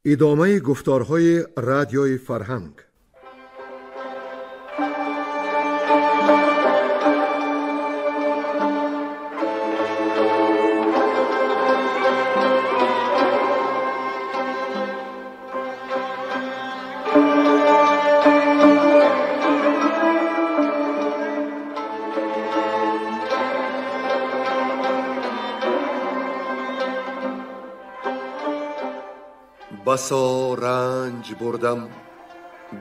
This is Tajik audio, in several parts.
Идомаи гуфторҳои радиои фарҳанг. بسا رنج بردم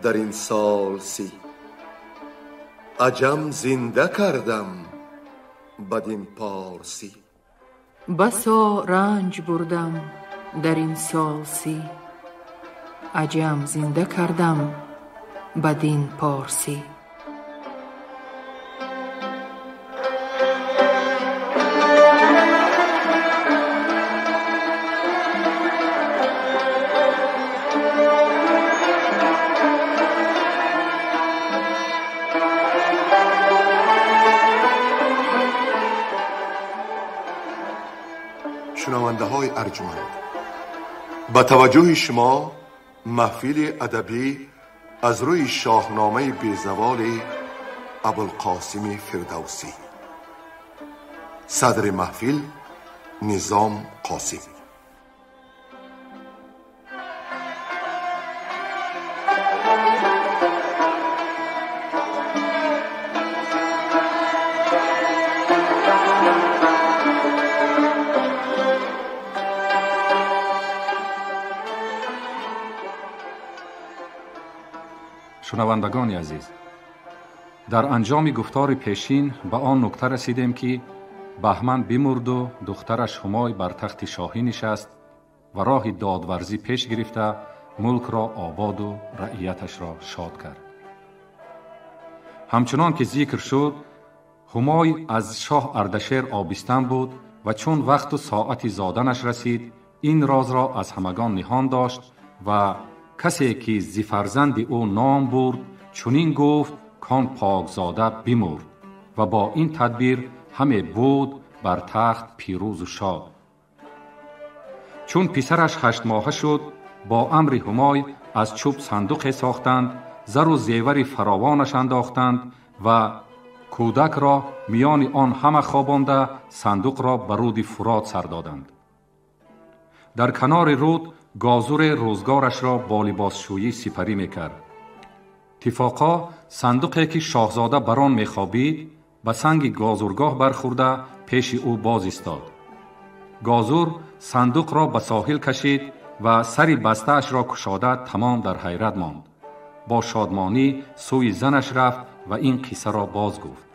در این سال 30، عجم زنده کردم بدین پارسی. بسا رنج بردم در این سال 30، عجم زنده کردم بدین پارسی. شنونده‌های ارجمند، با توجه شما محفل ادبی از روی شاهنامه بی‌زوال ابوالقاسم فردوسی. صدر محفل نظام قاسم. Шунавандагони азиз, дар анҷоми гуфтори пешин ба он нукта расидем, ки Баҳман бимурду духтараш Ҳумой бар тахти шоҳӣ нишаст ва роҳи додварзӣ пеш гирифта мулкро ободу раияташро шод кард. Ҳамчунон ки зикр шуд, Ҳумой аз шоҳ Ардашер обистан буд ва чун вақту соати зоданаш расид, ин розро аз ҳамагон ниҳон дошт ва касе ки зи фарзанди ӯ ном бурд, чунин гуфт кон покзода бимурд ва бо ин тадбир ҳаме буд бар тахт пирӯзу шод. Чун писараш 8 моҳа шуд, бо амри Ҳумой аз чӯб сандуқе сохтанд, зару зевари фаровонаш андохтанд ва кӯдакро миёни он ҳама хобонда сандуқро ба руди Фурот сар доданд. Дар канори руд гозуре рӯзгорашро бо либосшӯӣ сипарӣ мекард. Тифоқо сандуқе ки шоҳзода бар он мехобид, ба санги гозургоҳ бархӯрда пеши ӯ боз истод. Гозур сандуқро ба соҳил кашид ва сари бастаашро кушода тамом дар ҳайрат монд. Бо шодмонӣ сӯи занаш рафт ва ин қиссаро боз гуфт.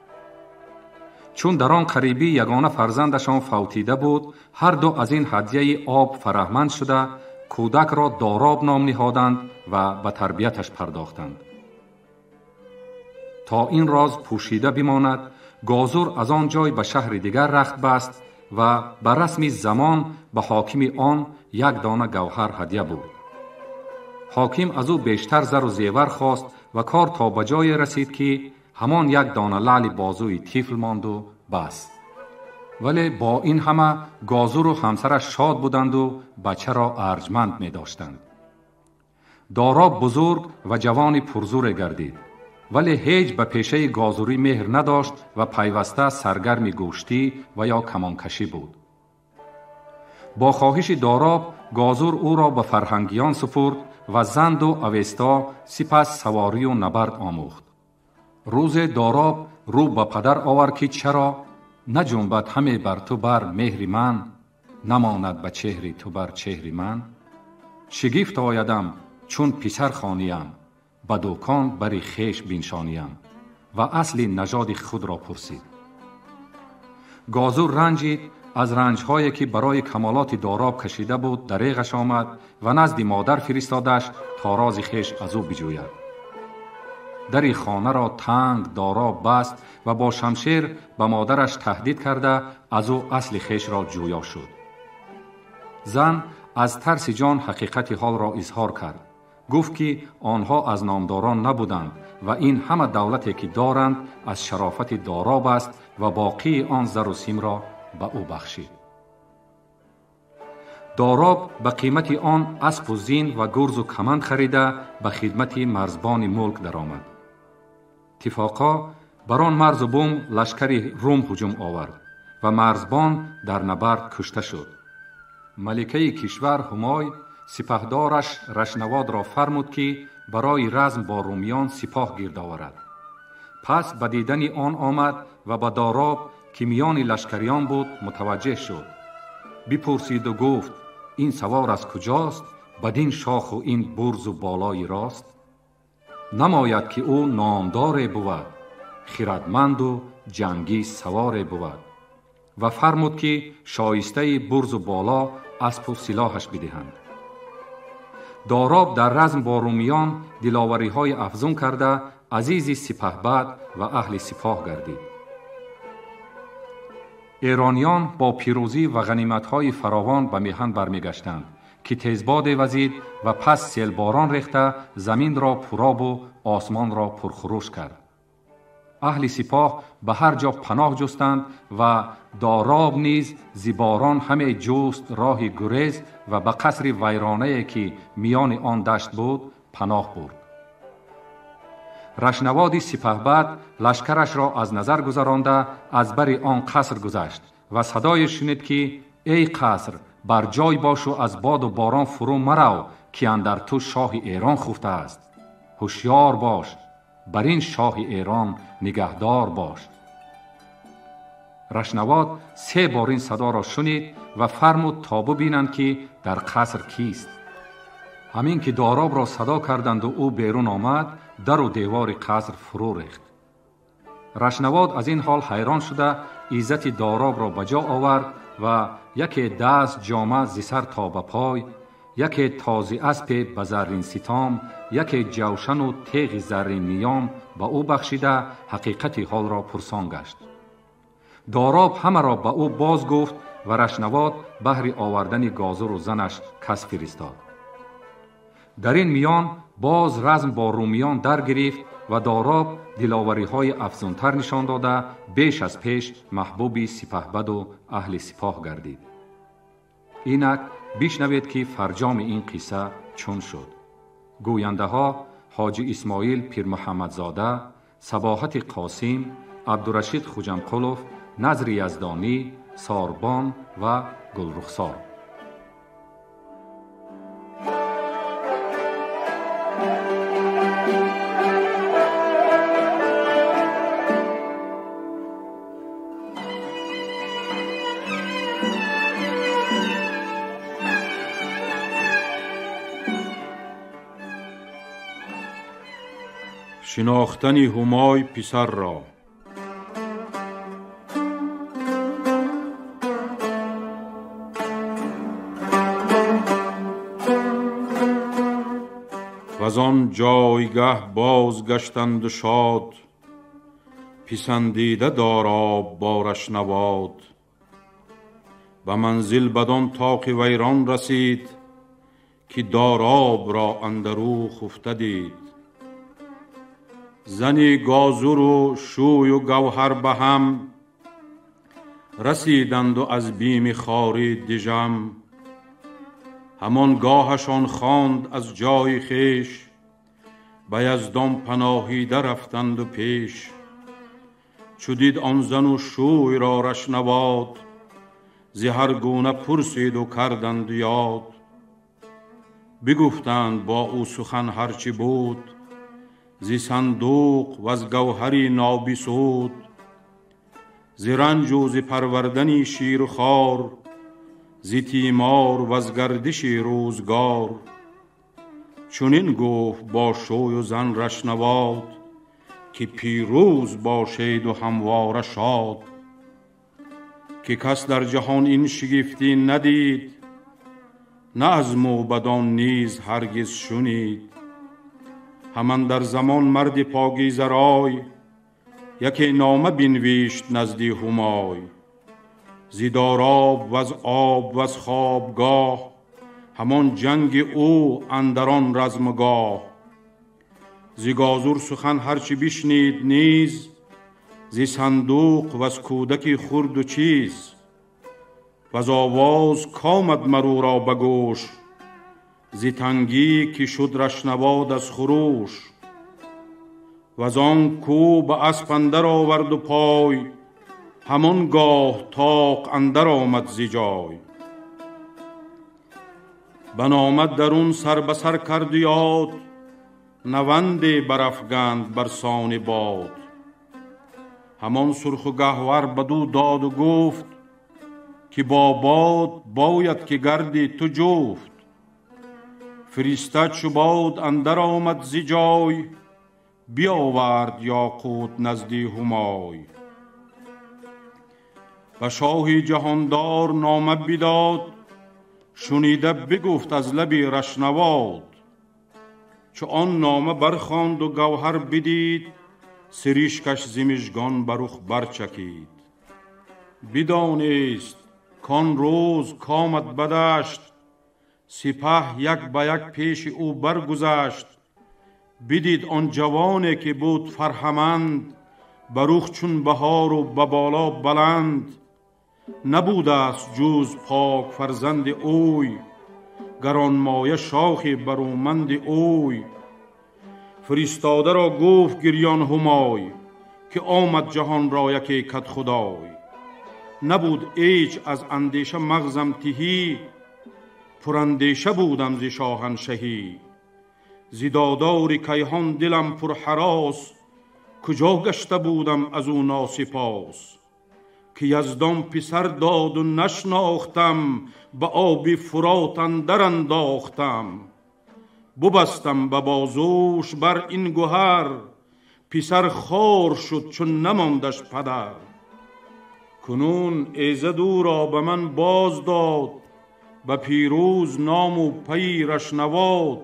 Чун дар он қарибӣ ягона фарзандашон фавтида буд, ҳар ду аз ин ҳадияи об фараҳманд шуда кӯдакро Дороб ном ниҳоданд ва ба тарбияташ пардохтанд. То ин роз пӯшида бимонад, гозур аз он ҷой ба шаҳри дигар рахт баст ва ба расми замон ба ҳокими он як дона гавҳар ҳадя бурд. Ҳоким аз ӯ бештар зару зевар хост ва кор то ба ҷое расид, ки ҳамон як дона лаъли бозуи тифл монду бас. Вале бо ин ҳама гозуру ҳамсараш шод буданду бачаро арҷманд медоштанд. Дороб бузург ва ҷавони пурзуре гардид, вале ҳеҷ ба пешаи гозурӣ меҳр надошт ва пайваста саргарми гӯштӣ ва ё камонкашӣ буд. Бо хоҳиши Дороб гозур ӯро ба фарҳангиён супурд ва занду авесто, сипас саворию набард омӯхт. Рӯзе Дороб рӯ ба падар овард, ки чаро наҷунбад ҳаме бар ту бар меҳри ман, намонад ба чеҳри ту бар чеҳри ман. Шигифт оядам чун писар хониям, ба дукон бари хеш биншониям, ва асли нажоди худро пурсид. Гозур ранҷид, аз ранҷҳое ки барои камолоти Дороб кашида буд дареғаш омад ва назди модар фиристодаш то рози хеш аз ӯ биҷӯяд. Дари хонаро танг Дороб баст ва бо шамшер ба модараш таҳдид карда аз ӯ асли хешро ҷӯё шуд. Зан аз тарси ҷон ҳақиқати ҳолро изҳор кард. Гуфт, ки онҳо аз номдорон набуданд ва ин ҳама давлате ки доранд аз шарофати Дороб аст ва боқии он зару симро ба ӯ бахшид. Дороб ба қимати он аспу зин ва гурзу каманд харида ба хидмати марзбони мулк даромад. Иттифоқо бар он марзу бум лашкари Рум ҳуҷум овард ва марзбон дар набард кушта шуд. Маликаи кишвар Ҳумой сипаҳдораш Рашнаводро фармуд, ки барои разм бо румиён сипоҳ гирд оварад. Пас ба дидани он омад ва ба Дороб, ки миёни лашкариён буд, мутаваҷҷеҳ шуд. Бипурсиду гуфт: ин савор аз куҷост, бадин шоху ин бурзу болои рост? Намояд, ки ӯ номдоре бувад, хирадманду ҷангӣ саворе бувад. Ва фармуд, ки шоистаи бурзу боло аспу силоҳаш бидиҳанд. Дороб дар разм бо румиён диловариҳои афзун карда азизи сипаҳбад ва аҳли сипоҳ гардид. Эрониён бо пирӯзӣ ва ғаниматҳои фаровон ба меҳан бармегаштанд, ки тезбоде вазид ва пас селборон рехта заминро пуробу осмонро пурхурӯш кард. Аҳли сипоҳ ба ҳар ҷо паноҳ ҷустанд ва Дороб низ зиборон ҳаме ҷуст роҳи гурез ва ба қасри вайронае, ки миёни он дашт буд, паноҳ бурд. Рашнаводи сипаҳбад лашкарашро аз назар гузаронда аз бари он қаср гузашт ва садое шунид, ки эй қаср, бар ҷой бошу аз боду борон фурӯ марав, ки андар ту шоҳи Эрон хуфтааст. Ҳушёр бош, бар ин шоҳи Эрон нигаҳдор бош. Рашнавод се бор ин садоро шунид ва фармуд то бубинанд, ки дар қаср кист. Ҳамин ки Доробро садо карданду ӯ берун омад, дару девори қаср фурӯ рехт. Рашнавод аз ин ҳол ҳайрон шуда иззати Доробро ба ҷо овард ва яке даст ҷома зи сар то ба пой, яке този аспе ба заррин ситом, яке ҷавшану теғи заррин ниём ба ӯ бахшида ҳақиқати ҳолро пурсон гашт. Дороб ҳамаро ба ӯ боз гуфт ва Рашнавод баҳри овардани гозуру занаш кас фиристод. Дар ин миён боз разм бо румиён даргирифт ва Дороб диловариҳои афзунтар нишон дода беш аз пеш маҳбуби сипаҳбаду аҳли сипоҳ гардид. Инак бишнавед, ки фарҷоми ин қисса чун шуд. Гӯяндаҳо Ҳоҷи Исмоил Пирмуҳаммадзода, Сабоҳати Қосим, Абдурашид Хуҷамқулов, Назри Яздонӣ, Сорбон ва Гулрухсор. шинохтани Ҳумой писарро. وز آن جایگه بازگشتند و شاد، پسندیده داراب با رشنواد. به منزل بدان طاق ویران رسید، که داراب را اندرو خفته دید. زنی گازر و شوی و گوهر به هم، رسیدند و از بیم خواری دژم. همان گاهشان خواند از جای خویش، به یزدان پناهیده رفتند و پیش. چو دید آن زن و شوی را رشنواد، ز هر گونه پرسید و کردند یاد. بگفتند با او سخن هرچه بود، ز صندوق و از گوهری نابسود. ز رنج و ز پروردنی شیرخوار، ز تیمار و از گردش روزگار. چنین گفت با شوی و زن رشنواد، که پیروز باشید و همواره شاد. که کس در جهان این شگفتی ندید، نه از موبدان نیز هرگز شنید. همان در زمان مرد پاکیزه رای، یکی نامه بنوشت نزدی همای. ز داراب و از آب و از خوابگاه، همان جنگ او اندر آن رزمگاه. ز گازر سخن هرچه بشنید نیز، ز صندوق و از کودک خرد و چیز. وز آواز کامد مرو را به گوش، ز تنگی که شد رشنواد از خروش. وز آن کو به اسپ اندر آورد و پای، همان گاه طاق اندر آمد ز جای. بنامد درون سر به سر کرد یاد، نوند برافگند بر سان باد. همان سرخ و گهوهر بدو داد و گفت، که با باد باید که گردی تو جفت. فرستد چو باد اندر آمد ز جای، بیاورد یاقوت نزدی همای. به شاه جهاندار نامه بداد، شنیده بگفت از لب رشنواد. چو آن نامه برخواند و گوهر بدید، سریشکش ز مژگان بر رخ برچکید. بدانست کان روز کامد بدشت، سپه یک به یک پیش او برگذشت. بدید آن جوانی که بود فرهمند، بر رخ چون بهار و به بالا بلند. نبوده است جز پاک فرزند اوی، گرانمایه شاخ برومند اوی. فرستاده را گفت گریان همای، که آمد جهان را یکی کدخدای. نبود ایچ از اندیشه مغزم تهی، پراندیشه بودم ز شاهنشهی. ز دادار کیهان دلم پر هراس، کجا گشته بودم از او ناسپاس. که یزدان پسر داد و نشناختم، به آب فرات اندر انداختم. ببستم به بازوش بر این گهر، پسر خوار شد چون نماندش پدر. کنون ایزد او را به من باز داد، به پیروز نام و پی رشنواد.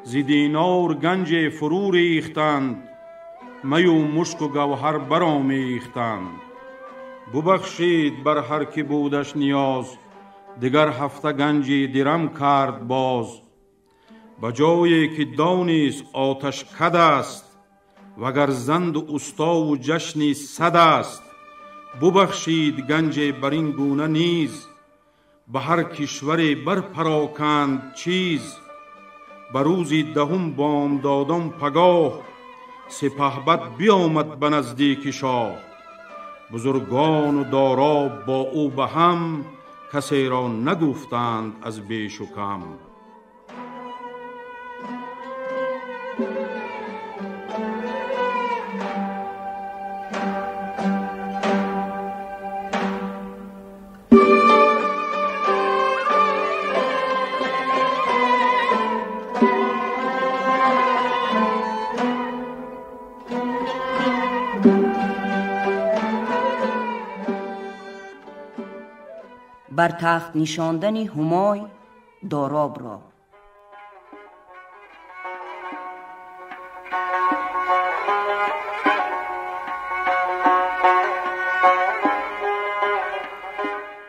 ز دینار گنج فرو ریختند، می و مشک و گوهر برآمیختند. ببخشید بر هر که بودش نیاز، دگر هفته گنجی درم کرد باز. به جایی که دانیست آتش کد است، وگر زند و استا و جشنی صد است. ببخشید گنج بر این گونه نیز، به هر کشور بر پراکند چیز. به روزی دهم بامدادان پگاه، سپهبد بیامد به نزدیک شاه. بزرگان و دارا با او به هم، کسی را نگفتند از بیش و کم. بر تخت نشاندن همای داراب را.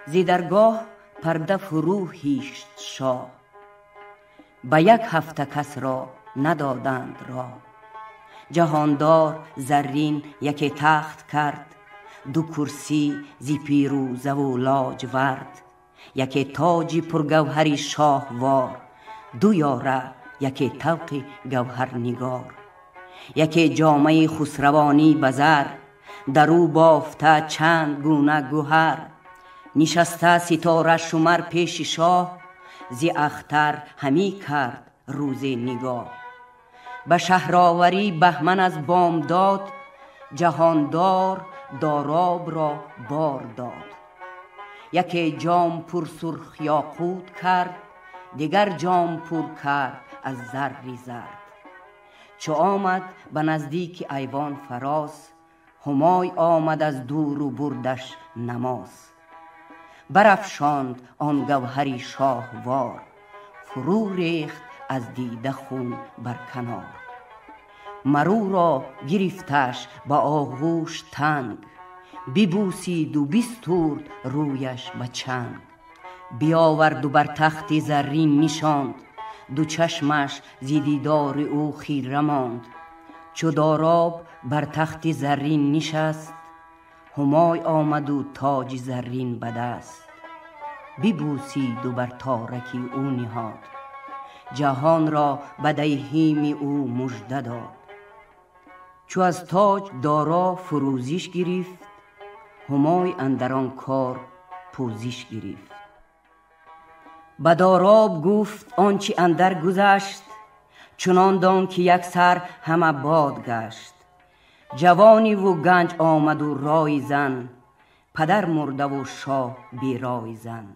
ز درگاه پرده فرو هیشت شاه، به یک هفته کس را ندادند راه. جهاندار زرین یکی تخت کرد، دو کرسی زی پیروزه و لاجورد. یکی تاجی پرگوهری شاهوار، دو یاره یکی طوق گوهر نگار. یکی جامه خسروانی بزر، در او بافته چند گونه گوهر. نشسته ستاره شمر پیش شاه، زی اختر همی کرد روز نگاه. به شهرآوری بهمن از بامداد، جهاندار داراب را بار داد. یکی جام پر سرخ یاقوت کرد، دیگر جام پر کرد از زر زرد. چو آمد به نزدیک ایوان فراز، همای آمد از دور و بردش نماز. برافشاند آن گوهری شاهوار، فرو ریخت از دیده خون بر کنار. مرو را گرفتش با آغوش تنگ، ببوسید و بسترد رویش به چنگ. بیاورد و بر تخت زرین نشاند، دو چشمش ز دیدار او خیره ماند. چو داراب بر تخت زرین نشست، همای آمد و تاج زرین به دست. ببوسید و بر تارکی او نهاد. جهان را به دیهیم او مژده داد. چو از تاج دارا فروزش گرفت، همای اندر آن کار پوزش گرفت. به داراب گفت آنچه اندر گذشت، چنان دان که یک سر همه باد گشت. جوانی و گنج آمد و رای زن، پدر مرده و شاه بی رای زن.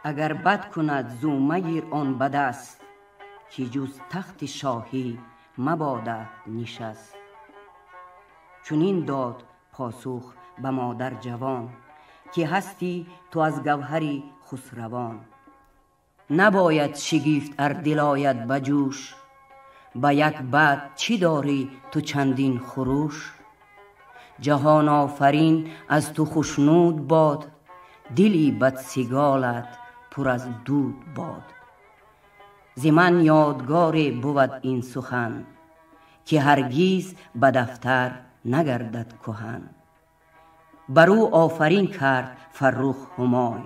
اگر بد کند زو مگیر آن بد است، که جز تخت شاهی مباده نشست. چنین داد پاسخ به مادر جوان، که هستی تو از گوهری خسروان. نباید شگفت ار دل آید به جوش، به یک بد چی داری تو چندین خروش. جهان آفرین از تو خشنود باد، دلی بدسگالت پر از دود باد. ز من یادگار بود این سخن، که هرگیز به دفتر نگردد کهن. بر او آفرین کرد فرخ همای،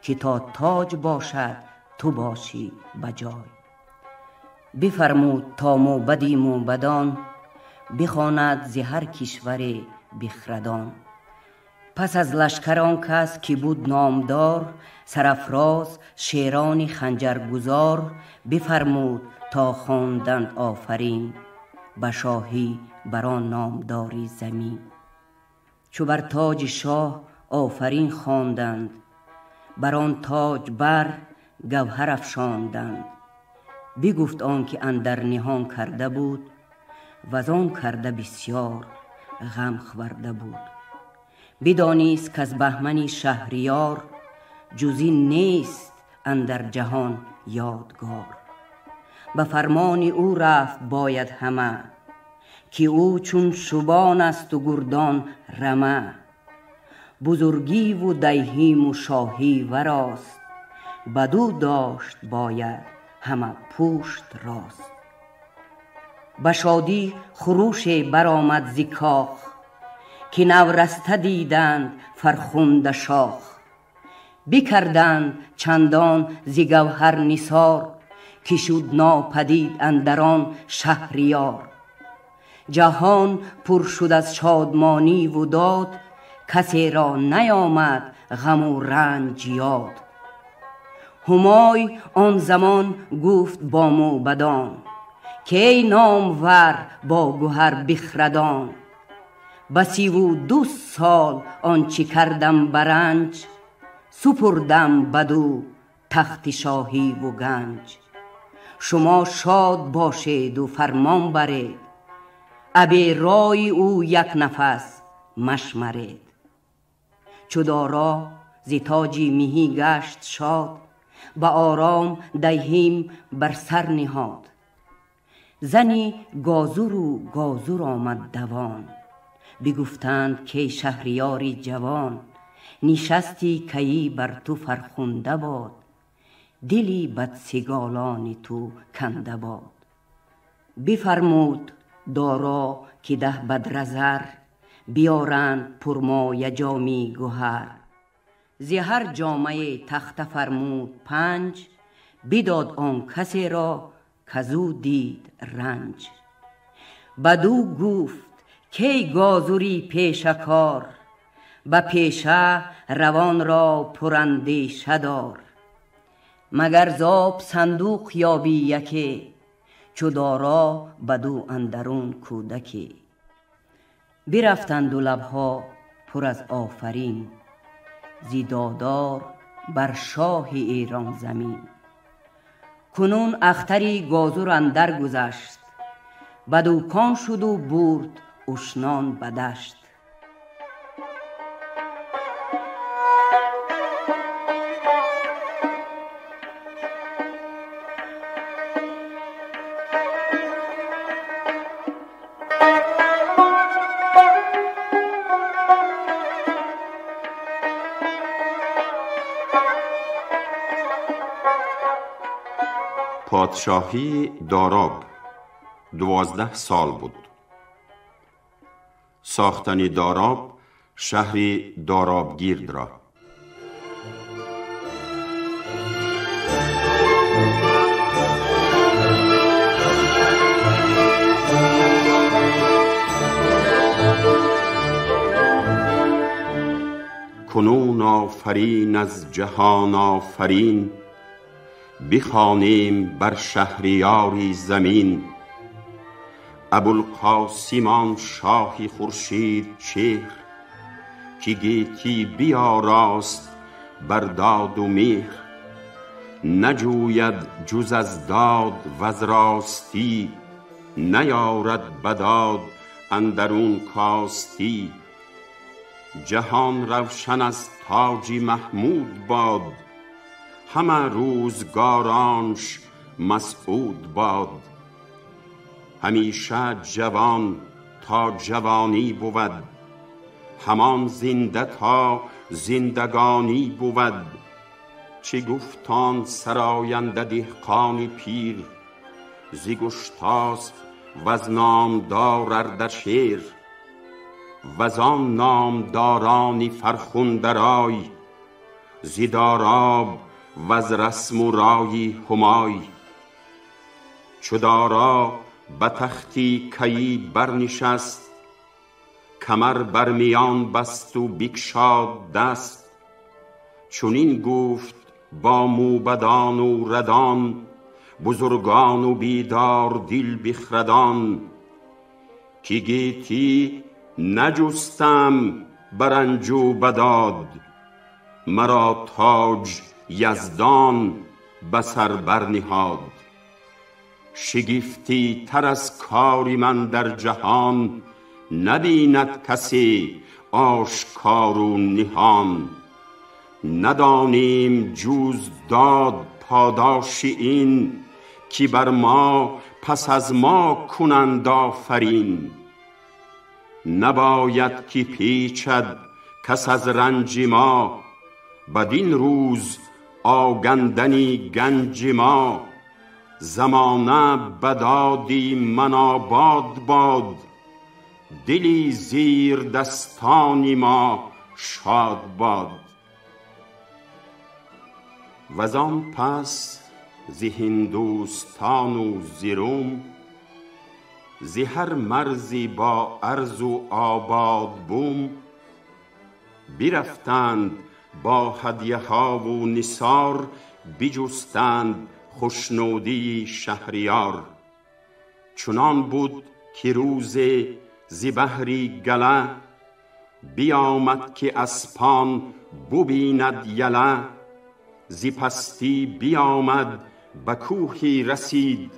که تا تاج باشد تو باشی به جای. بفرمود تا موبدی موبدان، بخواند ز هر کشور بخردان. پس از لشکر آن کس که بود نامدار، سرافراز شیران خنجرگزار. بفرمود تا خواندند آفرین، به شاهی بر آن نامداری زمین. چو بر تاج شاه آفرین خواندند، بر آن تاج بر گوهر افشاندند. بگفت آن که اندر نهان کرده بود، وزان کرده بسیار غم خورده بود. بدانیست کز بهمن شهریار، جز این نیست اندر جهان یادگار. به فرمان او رفت باید همه، که او چون شبان است و گردان رمه. بزرگی و دیهیم و شاهی وراست، بدو داشت باید همه پشت راست. به شادی خروش برآمد ز کاخ، که نورسته دیدند فرخنده شاخ. بکردند چندان ز گوهر نثار، که شد ناپدید اندر آن شهریار. جهان پر شد از شادمانی و داد، کسی را نیامد غم و رنج یاد. همای آن زمان گفت با موبدان، که ای نامور با گهر بخردان. بسی و 2 سال آنچه کردم برنج، سپردم بدو تخت شاهی و گنج. شما شاد باشید و فرمان برید، ابی رای او یک نفس مشمرید. چو دارا ز تاج مهی گشت شاد، به آرام دیهیم بر سر نهاد. زنی گازر و گازر آمد دوان، بگفتند که شهریاری جوان. نشستی کیی بر تو فرخنده باد، دلی بدسگالان تو کنده باد. بفرمود دارا که 10 بدره زر، بیارند پرمایه جامی گهر. ز هر جامه تخته فرمود 5، بداد آن کسی را کزو دید رنج. بدو گفت کی گازری پیشه کار، به پیشه روان را پراندیشه دار. مگر زاب صندوق یابی یکی، چو دارا بدو اندرون کودکی. برفتند و لبها پر از آفرین، زی دادار بر شاه ایران زمین. کنون اختری گازر اندر گذشت، بدوکان شد و برد اشنان به دشت. پادشاهی داراب 12 سال بود. ساختن داراب شهری دارابگیرد را. کنون آفرین از جهان آفرین، بخوانیم بر شهریاری زمین. ابوالقاسمان شاهی خورشید چهر، که گیتی بیاراست بر داد و مهر. نجوید جز از داد وز راستی، نیارد بداد اندرون کاستی. جهان روشن از تاج محمود باد، همه روزگارانش مسعود باد. همیشه جوان تا جوانی بود، همان زنده تا زندگانی بود. چه گفت آن سراینده دهقان پیر، ز گشتاسپ وز نامدار اردشیر. وزان نامداران فرخنده رای، ز داراب وز رسم و رای همای. چو دارا به تختی کیی برنشست، کمر بر میان بست و بگشاد دست. چنین گفت با موبدان و ردان، بزرگان و بیدار دل بخردان، که گیتی نجستم برنج و بداد، مرا تاج یزدان به سر برنهاد. شگفتی تر از کار من در جهان، نبیند کسی آشکار و نهان. ندانیم جز داد پاداش این، که بر ما پس از ما کنند آفرین. نباید که پیچد کس از رنج ما، بدین روز آگندنی گنج ما. زمانه بدادی من آباد باد، دلی زیر دستان ما شاد باد. وزان پس ز هندوستان و ز روم، ز هر مرزی با ارض و آباد بوم. برفتند با هدیه ها و نثار، بجستند خشنودی شهریار. چنان بود که روز ز بهری گله، بیامد که اسپان ببیند یله. ز پستی بیامد به کوهی رسید،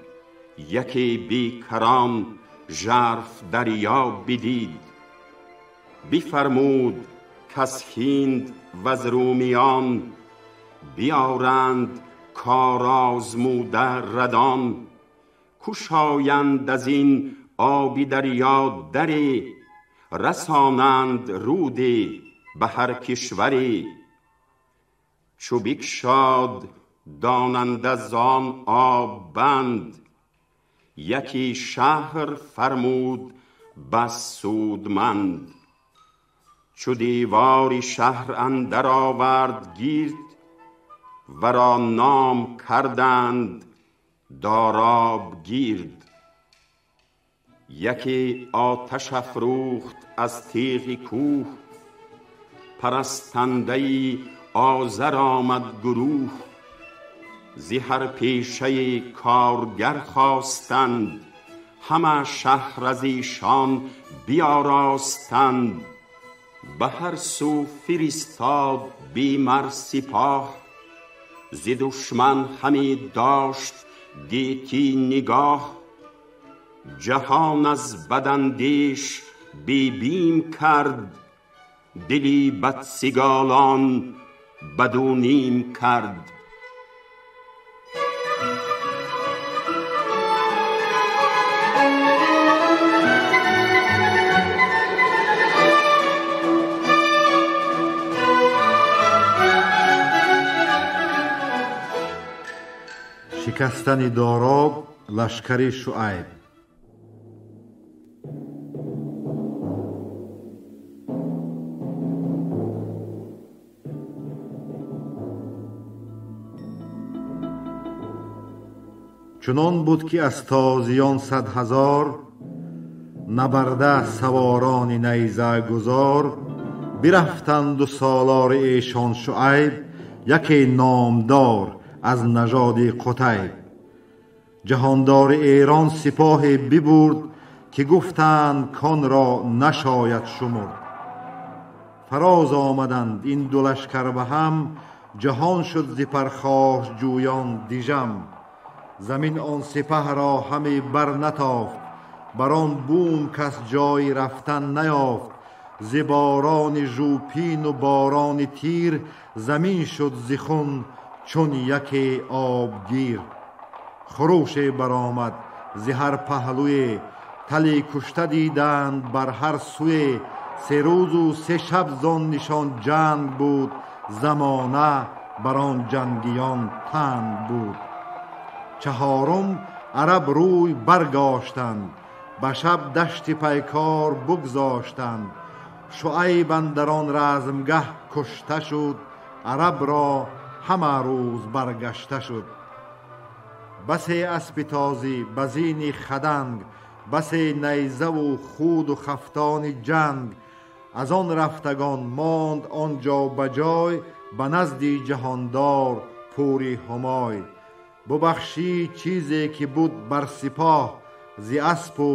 یکی بیکران ژرف دریا بدید. بفرمود کز هند وز رومیان، بیارند کارآزموده ردان. کشایند از این آب دریا دری، رسانند رودی به هر کشوری. چو بگشاد داننده زان آب بند، یکی شهر فرمود بس سودمند. چو دیوار شهر اندر آورد گیرد، ورا نام کردند داراب گیرد. یکی آتش افروخت از تیغ کوه، پرستنده آذر آمد گروه. ز هر پیشه کارگر خواستند، همه شهر از ایشان بیاراستند. به هر سو فرستاد بی مر سپاه، ز دشمن همی داشت گیتی نگاه. جهان از بداندیش بی بیم کرد، دلی بدسگالان بدو نیم کرد. шикастани Дороб лашкари Шуайб. Чунон буд, ки аз тозиён 100 000 набарда саворони найзагузор Бирафтанд солори эшон Шуайб, яке номдор аз нажоди Қутайб. Ҷаҳондори Эрон сипоҳе бибурд, ки гуфтанд кон ро нашояд шумурд. Фароз омаданд ин ду лашкар ба ҳам, ҷаҳон шуд зи пархошҷӯён дижам. Замин он сипаҳ ро ҳаме бар натофт, бар он бум кас ҷои рафтан наёфт. Зи борони жӯпину борони тир, замин шуд зи хун чун яке обгир. Хуруше баромад зи ҳар паҳлӯе, тали кушта диданд бар ҳар сӯе. Се рӯзу се шаб зон нишон ҷанг буд, замона бар он ҷангиён танг буд. Чаҳорум араб рӯй баргаштанд, ба шаб дашти пайкор бигзоштанд. Шуайб андар он размгаҳ кушта шуд, араб ро ҳама рӯз баргашта шуд. Басе аспи тозӣ ба зини хаданг, басе найзаву худу хафтони ҷанг. Аз он рафтагон монд он ҷо ба ҷой, ба назди ҷаҳондор пури ҳумой. Бубахшид чизе ки буд бар сипоҳ, зи аспу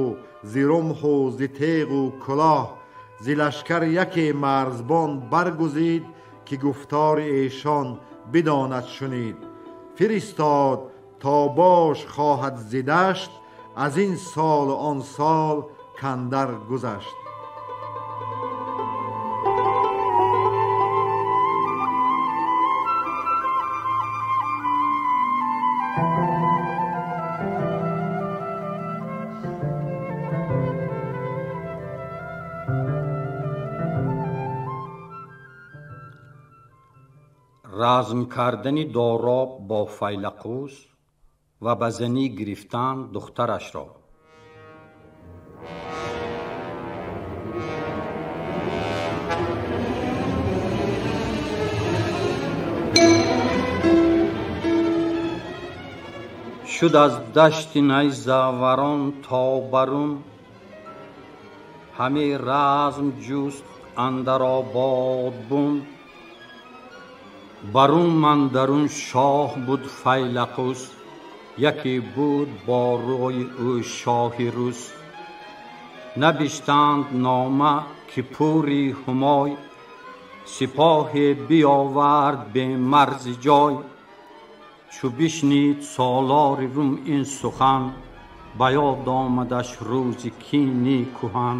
зи румҳу зи теғу кулоҳ. Зи лашкар яке марзбон баргузид, ки гуфтори эшон бидонад шунид. Фиристод то бош хоҳад зи дашт, аз ин солу он сол кандар гузашт. Разм кардани Дороб бо Файлақус ва ба занӣ гирифтан духтарашро. Шуд аз дашти найзаварон то барун, ҳаме разм ҷуст андар обод бун. Барун андарун шоҳ буд Файлақус, яке буд бо рӯи ӯ шоҳи рус. Набиштанд нома ки пури ҳумой, сипоҳе биёвард бемарзи ҷой. Чу бишнид солори рум ин сухан, ба ёд омадаш рӯзи кини куҳан.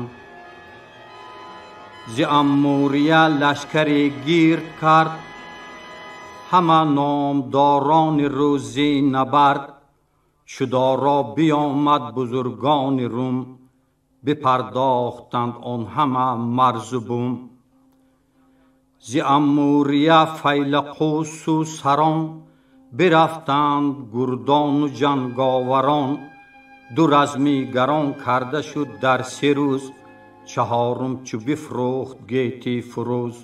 Зи Аммурия лашкаре гирд кард, ҳама номдорони рӯзи набард. Чу Доро биёмад бузургони рум, бипардохтанд он ҳама марзу бум. Зи Аммурия Файлақусу сарон, бирафтанд гурдону ҷанговарон. Ду размигарон карда шуд дар се рӯз, чаҳорум чу бифрӯхт гети фурӯз.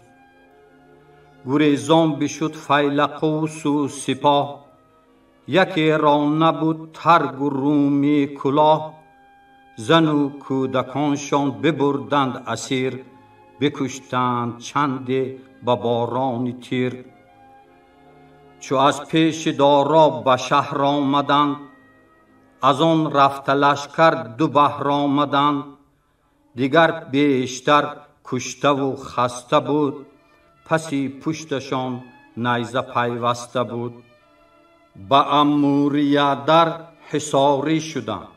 Гурезон бишуд Файлақусу сипоҳ, якеро набуд таргу руми кулоҳ. Зану кӯдаконшон бибурданд асир, бикуштанд чанде ба борони тир. Чу аз пеши Доро ба шаҳр омаданд, аз он рафта лашкар ду баҳр омаданд. Дигар бештар куштаву хаста буд, паси пушташон найза пайваста буд. Ба Аммурия дар ҳисорӣ шуданд,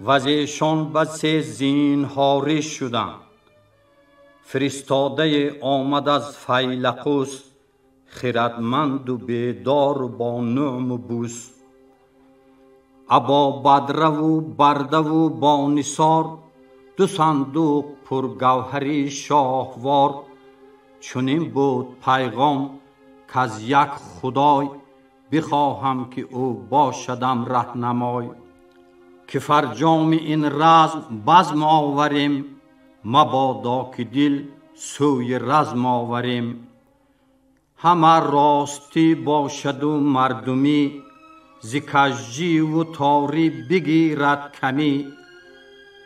вазешон ба се зинҳорӣ шуданд. Фиристодае омад аз Файлақус, хирадманду бедору бо нӯъму бӯс. Або бадраву бардаву бо нисор, ду сандуқ пургавҳари шоҳвор. Чунин буд пайғом каз як худой, бихоҳам ки ӯ бошадам раҳнамой. Ки фарҷоми ин разм базм оварем, мабодо ки дил сӯи разм оварем. Ҳама ростӣ бошаду мардумӣ, зи кажживу торӣ бигирад камӣ.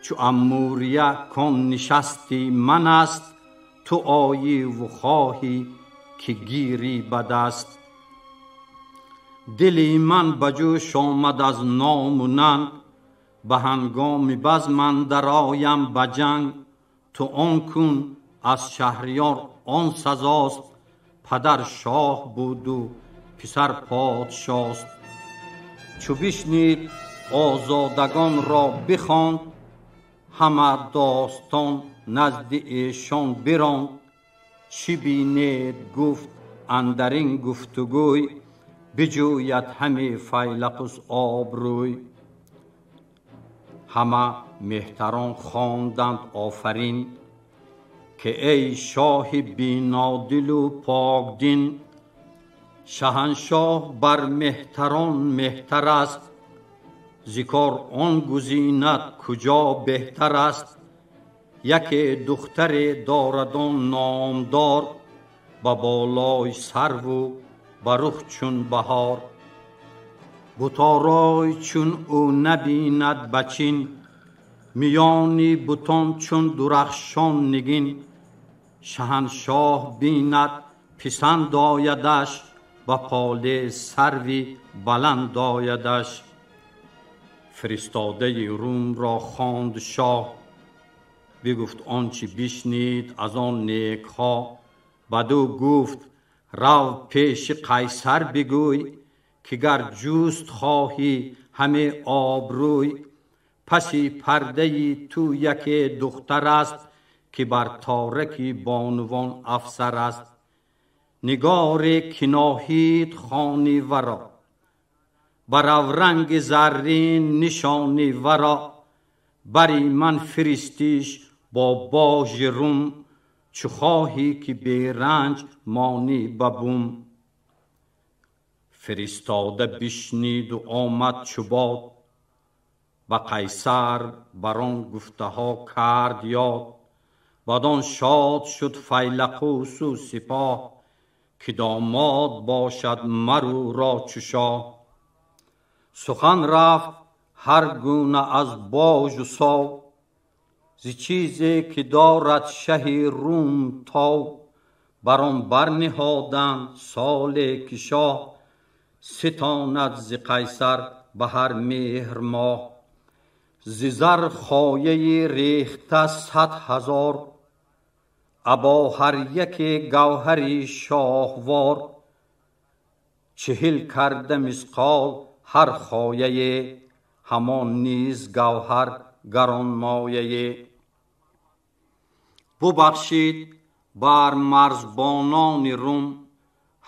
Чу Аммурия кон нишасти ман аст, ту Ту оӣ ву хоҳӣ ки гирӣ ба даст. Дили ман ба ҷӯш омад аз ному нанг, ба ҳангоми базм андар оям ба ҷанг. Ту он кун аз шаҳриёр он сазост, падар шоҳ буду писар подшост. Чу бишнид озодагонро бихонд, ҳама достон назди эшон биронд. Чӣ бинед гуфт андар ин гуфтугӯй, биҷӯяд ҳаме Файлақус обрӯй. Ҳама меҳтарон хонданд офарин, ки эй шоҳи бинодилу покдин. Шаҳаншоҳ бар меҳтарон меҳтар аст, зи кор он гузинад куҷо беҳтар аст. Яке духтаре дорад он номдор, ба болои сарву ба рух чун баҳор. Буторои чун ӯ набинад ба чин, миёни бутон чун дурахшон нигин. Шаҳаншоҳ бинад писанд оядаш, ба поле сарви баланд оядаш. Фиристодаи Румро хонд шоҳ, бигуфт он чи бишнид аз он некҳо. Баду гуфт рав пеши Қайсар бигӯй, ки гар ҷуст хоҳӣ ҳаме обрӯй. Паси пардаи ту яке духтар аст, ки бар тораки бонувон афсар аст. Нигоре ки Ноҳид хони варо, бар авранги заррин нишони варо. Бари ман фиристиш бо божи Рум, чу хоҳӣ ки беранҷ монӣ ба бум. Фиристода бишниду омад чу бод, ба Қайсар бар он гуфтаҳо кард ёд. Бадон шод шуд Файлақусу сипоҳ, ки домод бошад марӯро чу шоҳ. Сухан рафт ҳар гуна аз божу сов, зи чизе ки дорад шаҳи Рум тов. Бар он барниҳоданд соле ки шоҳ ситонад зи Қайсар ба ҳар меҳр моҳ. Зи зар хояи рехта 100,000, або ҳар яке гавҳари шоҳвор. 40 карда мисқол ҳар хояе, ҳамон низ гавҳар гаронмояе. Бубахшид бар марзбонони Рум,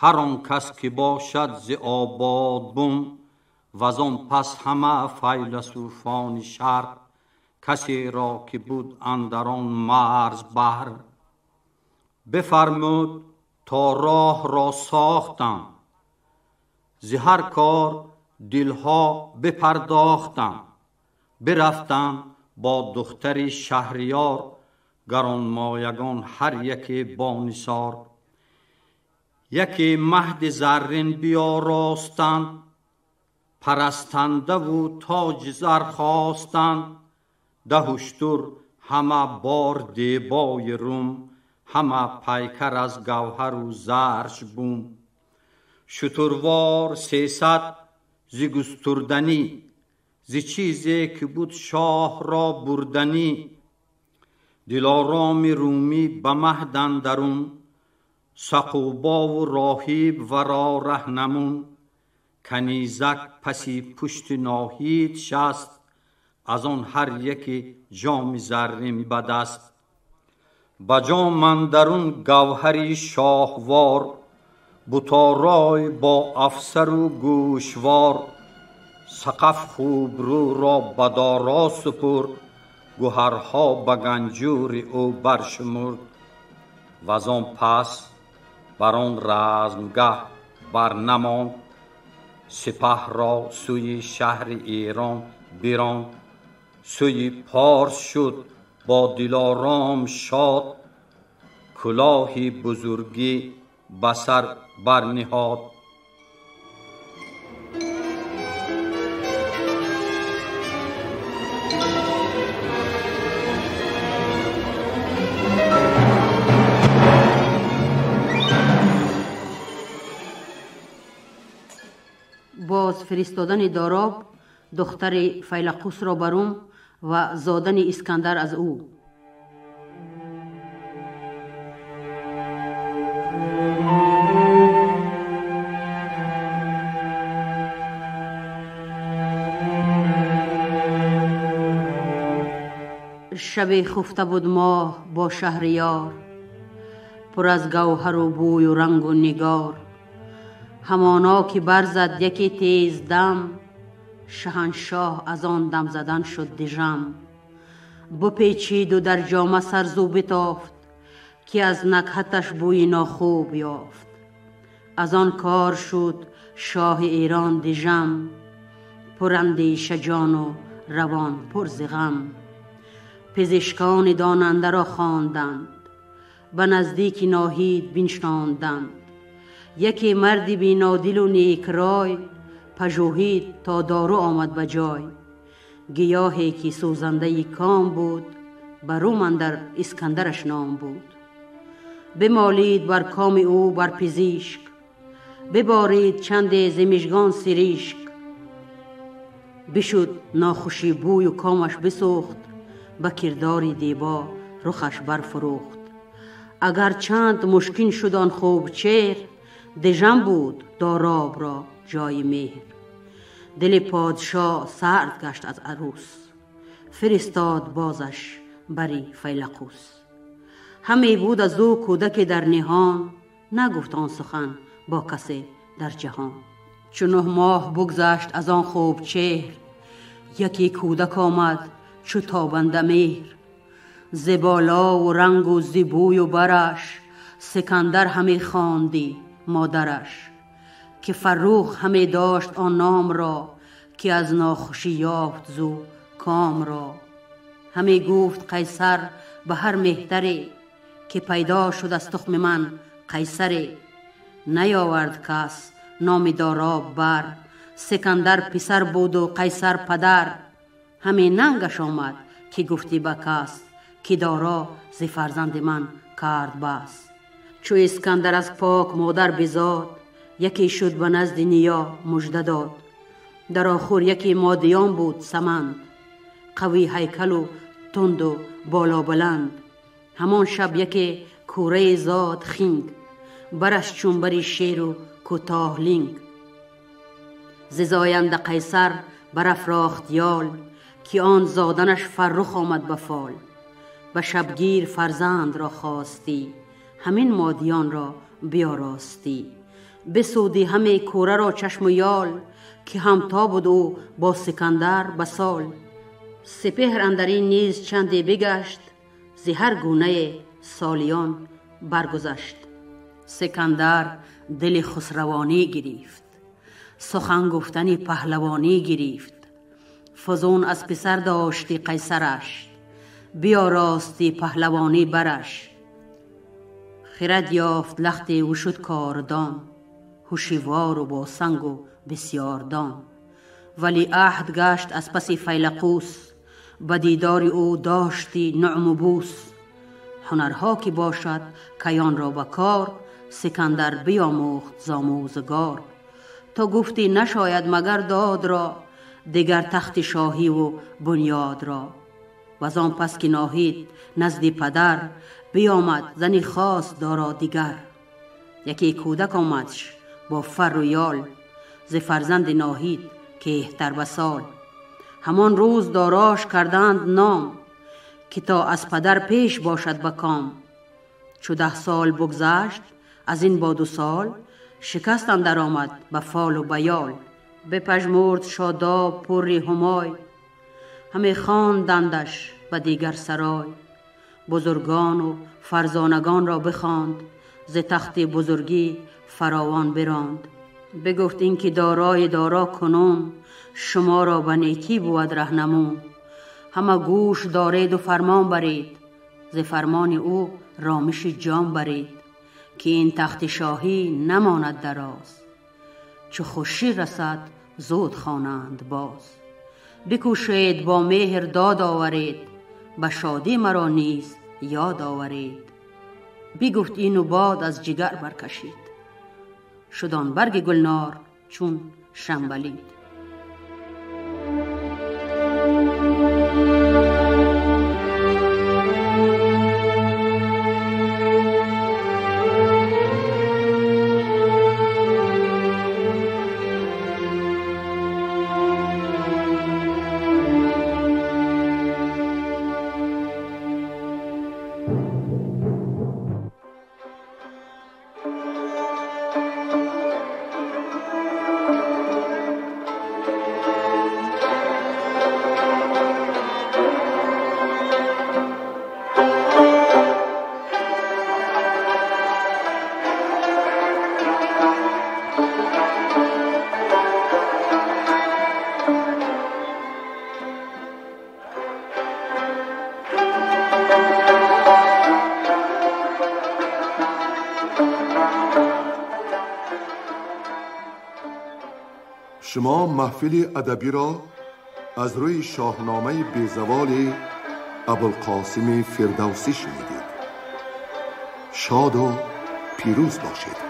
ҳар он кас ки бошад зи обод бум. Ваз он пас ҳама файласуфони шарқ, касеро ки буд андар он марз баҳр. Бифармуд то роҳро сохтанд, зи ҳар кор дилҳо бипардохтанд. Бирафтанд бо духтари шаҳриёр, гаронмоягон ҳар яке бо нисор. Яке маҳди заррин биёростанд, парастандаву тоҷи зар хостанд. Даҳ уштур ҳама бор дебои Рум, ҳама пайкар аз гавҳару зарш бум. Шутурвор 300 зи густурданӣ, зи чизе ки буд шоҳро бурданӣ. Дилороми румӣ ба маҳд андарун, сақубову роҳиб варо раҳнамун. Канизак паси пушти Ноҳид шаст, аз он ҳар яке ҷоми заррин ба даст. Ба ҷом андарун гавҳари шоҳвор, буторой бо афсару гӯшвор. Сақаф хубрӯро ба доро супурд, гӯҳарҳо ба ганҷури ӯ баршумурд. Ваз он пас бар он размгаҳ барнамонд, сипаҳро сӯи шаҳри Эрон биронд. Сӯи Порс шуд бо дилором шод, кулоҳи бузургӣ ба сар барниҳод. Боз фиристодани Дороб духтари Файлақусро ба Рум ва зодани Искандар аз ӯ. Шабе хуфта буд моҳ бо шаҳриёр, пур аз гавҳару бӯю рангу нигор. Ҳамоно ки барзад яке тез дам, шаҳаншоҳ аз он дам задан шуд дижам. Бипечиду дар ҷома сар зу битофт, ки аз накҳаташ бӯи нохуб ёфт. Аз он кор шуд шоҳи Эрон дижам, пурандеша ҷону равон пур зи ғам. Пизишкони донандаро хонданд, ба наздики Ноҳид биншонданд. Яке марди бинодилу некрай пажӯҳид то дору омад ба ҷой. Гиёҳе ки сӯзандаи ком буд, ба Рум андар Искандараш ном буд. Бимолид бар коми ӯ бар пизишк, биборид чанде зи мижгон сиришк. Бишуд нохуши бӯю комаш бисӯхт, ба кирдори дебо рухаш барфурӯхт. Агар чанд мушкин шуд он хуб чеҳр, дижам буд Доробро ҷои меҳр. Дили подшоҳ сард гашт аз арӯс, фиристод бозаш бари Файлақус. Ҳаме буд аз ӯ кӯдаке дар ниҳон, нагуфт он сухан бо касе дар ҷаҳон. Чу 9 моҳ бигзашт аз он хуб чеҳр, яке кӯдак омад чу тобанда меҳр. Зи болову рангу зи бӯю бараш, Сикандар ҳаме хонди модараш. Ки Фаррух ҳаме дошт он номро, ки аз нохушӣ ёфт зу комро. Ҳаме гуфт Қайсар ба ҳар меҳтаре, ки пайдо шуд аз тухми ман Қайсаре. Наёвард кас номи Дороб бар, Сикандар писар буду Қайсар падар. Ҳаме нангаш омад ки гуфтӣ ба кас, ки Доро зи фарзанди ман кард бас. Чу Искандар аз пок модар бизод, яке шуд ба назди ниё мужда дод. Дар охур яке модиён буд саманд, қавӣ ҳайкалу тунду болобаланд. Ҳамон шаб яке кӯрае зод хинг, бараш чун бари шеру кӯтоҳ линг. Зи зоянда Қайсар барафрохт ёл, ки он зоданаш Фаррух омад ба фол. Ба шабгир фарзандро хостӣ, ҳамин модиёнро биёростӣ. Бисӯди ҳаме кӯраро чашму ёл, ки ҳамто буд ӯ бо Сикандар ба сол. Сипеҳр андарин низ чанде бигашт, зи ҳар гунае солиён баргузашт. Сикандар дили хусравонӣ гирифт, сухан гуфтани паҳлавонӣ гирифт. Фузун аз писар дошти Қайсараш, биёрости паҳлавонӣ бараш. Хирад ёфт лахти ӯ шуд кордон, ҳушивору бо сангу бисёрдон. Вали аҳд гашт аз паси Файлақус, ба дидори ӯ дошти нуъму бӯс. Ҳунарҳо ки бошад каёнро ба кор, Сикандар биёмӯхт зомӯзгор. То гуфтӣ нашояд магар додро, дигар тахти шоҳиву бунёдро. Ваз он пас ки Ноҳид назди падар, биёмад зани хос Доро дигар. Яке кӯдак омадш бо фарру ёл, зи фарзанди Ноҳид кеҳтар ба сол. Ҳамон рӯз Дорош карданд ном, ки то аз падар пеш бошад ба ком. Чу 10 сол бигзашт аз ин бо 2 сол, шикаст андар омад ба фолу ба ёл. Бипажмурд шодоб пурри ҳумой, ҳаме хондандаш ба дигар сарой. Бузургону фарзонагонро бихонд, зи тахти бузургӣ фаровон биронд. Бигуфт ин ки дорои Доро кунун, шуморо ба некӣ бувад раҳнамун. Ҳама гӯш дореду фармон баред, зи фармони ӯ ромиши ҷон баред. Ки ин тахти шоҳӣ намонад дароз, чу хушӣ расад зуд хонанд боз. Бикӯшед бо меҳр дод оваред, ба шодӣ маро низ ёд оваред. Бигуфт ину бод аз ҷигар баркашид, шуд он барги гулнор чун Шамбалид. Шумо маҳфили адабиро аз рӯи шоҳномаи безаволи Абулқосими Фирдавсӣ шунидед. Шоду пирӯз бошед.